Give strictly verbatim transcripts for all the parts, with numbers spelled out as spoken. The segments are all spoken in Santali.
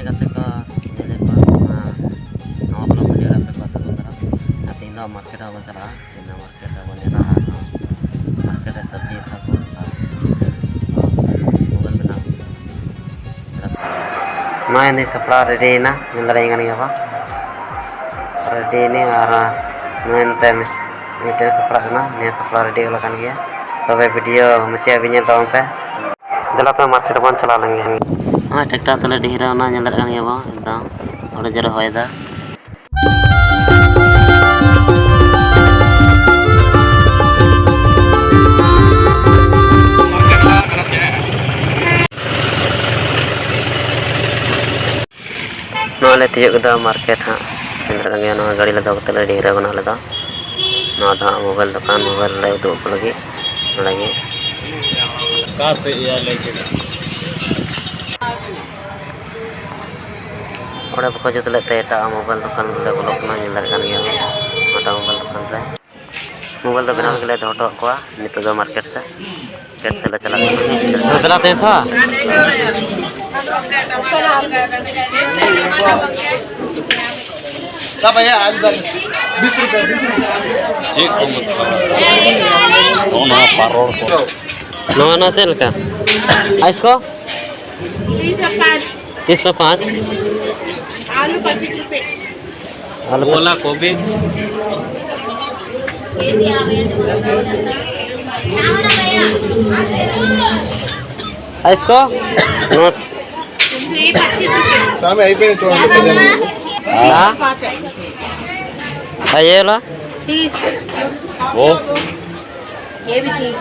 ᱜᱟᱛᱮ ᱠᱚ, ᱧᱮᱞᱮᱫ ᱠᱚᱣᱟ ᱱᱚᱣᱟ, ᱱᱟᱣᱟ vlog video ᱨᱮ ᱟᱯᱮ ᱠᱚ ᱥᱟᱹᱜᱩᱱ ᱫᱟᱨᱟᱢ᱾ ᱟᱨ ᱛᱮᱦᱮᱧ ᱫᱚ market ᱦᱚᱸ ᱵᱚᱱ ᱪᱟᱞᱟᱜᱼᱟ᱾ ᱛᱮᱦᱮᱧ ᱫᱚ market ᱨᱮ ᱵᱚᱱ ᱧᱮᱞᱟ ᱟᱨ ᱱᱚᱣᱟ market ᱨᱮ ᱥᱚᱵᱽᱡᱤ ᱦᱟᱛᱟᱣ ᱠᱚ ᱟᱨ ᱢᱳᱵᱟᱭᱤᱞ ᱵᱮᱱᱟᱣ᱾ ᱱᱚᱜᱼᱚᱭ ᱱᱤᱭᱟᱹ ᱥᱟᱯᱲᱟᱣ ready ᱭᱮᱱᱟ, ᱧᱮᱞ ᱫᱟᱲᱮᱭᱟᱜ ᱠᱟᱱ ᱜᱮᱭᱟ ᱵᱚᱱ᱾ Ready ᱭᱮᱱᱟᱹᱧ ᱟᱨ ᱱᱚᱜᱼᱚᱭ ᱱᱚᱛᱮ ᱢᱤᱥ-, ᱢᱤᱫᱴᱮᱱ ᱥᱟᱯᱲᱟᱜ ᱠᱟᱱᱟ, ᱱᱤᱭᱟᱹ ᱥᱟᱯᱲᱟᱣ ready ᱟᱠᱟᱱ ᱜᱮᱭᱟ᱾ ᱛᱚᱵᱮ video ᱢᱩᱪᱟᱹᱫ ᱦᱟᱹᱵᱤᱡ ᱧᱮᱞ ᱛᱟᱵᱚᱱ ᱯᱮ᱾ ᱫᱮᱞᱟ ᱛᱚᱵᱮ market ᱵᱚᱱ ᱪᱟᱞᱟᱣ ᱞᱮᱱ ᱜᱮ᱾ ᱱᱚᱜᱼᱚᱭ tractor ᱛᱟᱞᱮ ᱰᱷᱮᱨ ᱚᱱᱟ ᱧᱮᱞ ᱫᱟᱲᱮᱭᱟᱜ ᱠᱟᱱ ᱜᱮᱭᱟ ᱵᱚᱱ, ᱮᱠᱫᱚᱢ ᱟᱹᱰᱤ ᱡᱳᱨᱮ ᱦᱚᱭ ᱫᱟ᱾ ᱱᱚᱜᱼᱚᱭ ᱞᱮ ᱛᱤᱭᱳᱜ ᱠᱮᱫᱟ market ᱦᱟᱸᱜ᱾ ᱧᱮᱞ ᱫᱟᱲᱮᱭᱟᱜ ᱠᱟᱱ ᱜᱮᱭᱟ, ᱱᱚᱣᱟ ᱜᱟᱹᱰᱤ ᱞᱮ ᱫᱚᱦᱚ ᱠᱟᱛᱮᱫ ᱞᱮ ᱰᱷᱮᱨ ᱟᱠᱟᱱᱟ ᱟᱞᱮ ᱫᱚ᱾ ᱱᱚᱣᱟ ᱫᱚ ᱦᱟᱸᱜ mobile ᱫᱚᱠᱟᱱ, mobile ᱞᱮ ᱩᱫᱩᱜ ᱟᱠᱚ ᱞᱟᱹᱜᱤᱫ ᱱᱚᱰᱮ ᱜᱮ᱾ ᱚᱠᱟ ᱥᱮᱫ ᱭᱟ ᱞᱟᱹᱭ ᱠᱮᱫᱟ? ᱚᱸᱰᱮ ᱵᱟᱠᱚ ᱡᱩᱛ ᱞᱮᱫ ᱛᱮ ᱮᱴᱟᱜ mobile ᱫᱚᱠᱟᱱ ᱨᱮᱞᱮ ᱵᱚᱞᱚᱜ ᱠᱟᱱᱟ, ᱧᱮᱞ ᱫᱟᱲᱮᱭᱟᱜ ᱠᱟᱱ ᱜᱮᱭᱟ ᱚᱱᱟᱴᱟᱜ mobile ᱫᱚᱠᱟᱱ ᱨᱮ᱾ Mobile ᱫᱚ ᱵᱮᱱᱟᱣ ᱞᱟᱹᱜᱤᱫ ᱞᱮ ᱫᱚᱦᱚ ᱦᱚᱴᱚ ᱠᱟᱜ ᱠᱚᱣᱟ, ᱱᱤᱛᱚᱜ ᱫᱚ market ᱥᱮᱫ, market ᱥᱮᱫ ᱞᱮ ᱪᱟᱞᱟᱜ ᱠᱟᱱᱟ᱾ ᱫᱮᱞᱟ ᱛᱮ ᱛᱷᱚ᱾ ᱪᱮᱫ ᱠᱚ ᱢᱮᱛᱟᱜᱼᱟ? ᱱᱚᱜᱼᱚ ᱱᱚᱣᱟ ᱯᱟᱨᱚᱲ ᱠᱚ᱾ ᱱᱚᱣᱟ, ᱱᱚᱣᱟ ᱪᱮᱫ ᱞᱮᱠᱟ? ᱟᱭᱤᱥ ᱠᱚ? तीस में पाँच। तीस में पाँच। आलू पच्चीस रुपये। आलू वो वाला गोभी। ᱟᱭᱤᱥ ᱠᱚ? ᱱᱚᱣᱟ ᱥᱟᱢᱮ ᱟᱭ ᱯᱮ ᱛᱚ ᱦᱟᱸᱜ ᱯᱟᱸᱡᱟ ᱧᱟᱢᱚᱜ᱾ ᱦᱮᱸ? ᱯᱟᱸᱪ᱾ ᱟᱨ ᱤᱭᱟᱹ ᱞᱟ? तीस। वो। ये भी तीस।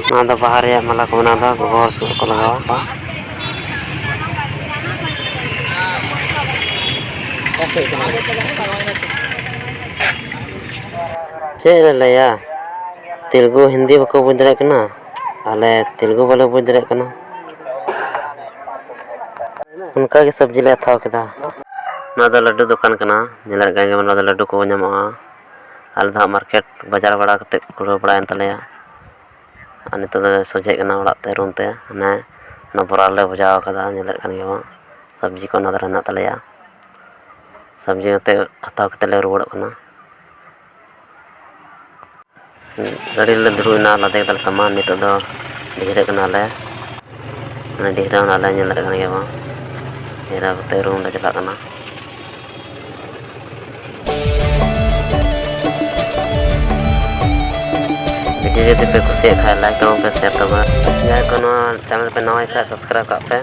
ᱱᱚᱣᱟ ᱫᱚ ᱵᱟᱦᱟ ᱨᱮᱭᱟᱜ ᱢᱟᱞᱟ ᱠᱚ ᱵᱮᱱᱟᱣ ᱮᱫᱟ, ᱜᱚᱜᱚ ᱦᱚᱲ ᱥᱩᱫ ᱠᱚ ᱞᱟᱜᱟᱣᱟ᱾ ᱪᱮᱫ ᱞᱮ ᱞᱟᱹᱭᱟ, ᱛᱮᱞᱜᱩ ᱦᱤᱱᱫᱤ ᱵᱟᱠᱚ ᱵᱩᱡᱽ ᱫᱟᱲᱮᱭᱟᱜ ᱠᱟᱱᱟ, ᱟᱞᱮ ᱛᱮᱞᱜᱩ ᱵᱟᱞᱮ ᱵᱩᱡᱽ ᱫᱟᱲᱮᱭᱟᱜ ᱠᱟᱱᱟ᱾ ᱚᱱᱠᱟ ᱜᱮ ᱥᱚᱵᱽᱡᱤ ᱞᱮ ᱦᱟᱛᱟᱣ ᱠᱮᱫᱟ᱾ ᱱᱚᱣᱟ ᱫᱚ ᱞᱟᱹᱰᱩ ᱫᱚᱠᱟᱱ ᱠᱟᱱᱟ, ᱧᱮᱞ ᱫᱟᱲᱮᱭᱟᱜ ᱠᱟᱱ ᱜᱮᱭᱟ, ᱱᱚᱣᱟ ᱫᱚ ᱞᱟᱹᱰᱩ ᱠᱚ ᱧᱟᱢᱚᱜᱼᱟ᱾ ᱟᱞᱮ ᱫᱚ ᱦᱟᱸᱜ ᱢᱟᱨᱠᱮᱴ ᱵᱟᱡᱟᱨ ᱵᱟᱲᱟ ᱠᱟᱛᱮᱫ ᱠᱩᱲᱟᱹᱣ ᱵᱟᱲᱟᱭᱮᱱ ᱛᱟᱞᱮᱭᱟ᱾ ᱟᱨ ᱱᱤᱛᱚᱜ ᱫᱚ ᱥᱚᱡᱷᱮᱜ ᱠᱟᱱᱟ ᱚᱲᱟᱜ ᱛᱮ, ᱨᱩᱢ ᱛᱮ᱾ ᱦᱟᱱᱮ ᱚᱱᱟ ᱵᱚᱨᱟ ᱞᱮ ᱵᱷᱚᱡᱟᱣ ᱠᱟᱫᱟ, ᱧᱮᱞᱮᱫ ᱠᱟᱱ ᱜᱮᱭᱟ ᱵᱚᱱ, ᱥᱚᱵᱽᱡᱤ ᱠᱚ ᱚᱱᱟ ᱫᱷᱟᱨᱮ ᱦᱮᱱᱟᱜ ᱛᱟᱞᱮᱭᱟ᱾ ᱥᱚᱵᱽᱡᱤ ᱠᱟᱛᱮ ᱦᱟᱛᱟᱣ ᱠᱟᱛᱮ ᱞᱮ ᱨᱩᱣᱟᱹᱲᱚᱜ ᱠᱟᱱᱟ᱾ ᱜᱟᱹᱰᱤ ᱨᱮᱞᱮ ᱫᱩᱲᱩᱵ ᱮᱱᱟ, ᱞᱟᱫᱮ ᱠᱮᱫᱟᱞᱮ ᱥᱟᱢᱟᱱ᱾ ᱱᱤᱛᱚᱜ ᱫᱚ ᱰᱷᱤᱦᱨᱟᱹᱜ ᱠᱟᱱᱟᱞᱮ᱾ ᱢᱟᱱᱮ ᱰᱷᱤᱦᱨᱟᱹ ᱚᱱᱟ ᱞᱮ ᱧᱮᱞ ᱫᱟᱲᱮᱭᱟᱜ ᱠᱟᱱ ᱜᱮᱭᱟ ᱵᱚᱱ᱾ ᱰᱷᱤᱦᱨᱟᱹ ᱠᱟᱛᱮ ᱨᱩᱢ ᱞᱮ ᱪᱟᱞᱟᱜ ᱠᱟᱱᱟ᱾ ᱵᱷᱤᱰᱤᱭᱳ ᱡᱩᱫᱤ ᱯᱮ ᱠᱩᱥᱤᱭᱟᱜ ᱠᱷᱟᱱ, ᱞᱟᱭᱤᱠ ᱛᱟᱵᱚᱱ ᱯᱮ, ᱥᱮᱭᱟᱨ ᱛᱟᱵᱚᱱ᱾ ᱡᱟᱦᱟᱸᱭ ᱠᱚ ᱱᱚᱣᱟ ᱪᱮᱱᱮᱞ ᱯᱮ ᱱᱟᱣᱟᱭ ᱠᱷᱟᱱ, ᱥᱟᱵᱥᱠᱨᱟᱭᱤᱵᱽ ᱠᱟᱜ ᱯᱮ᱾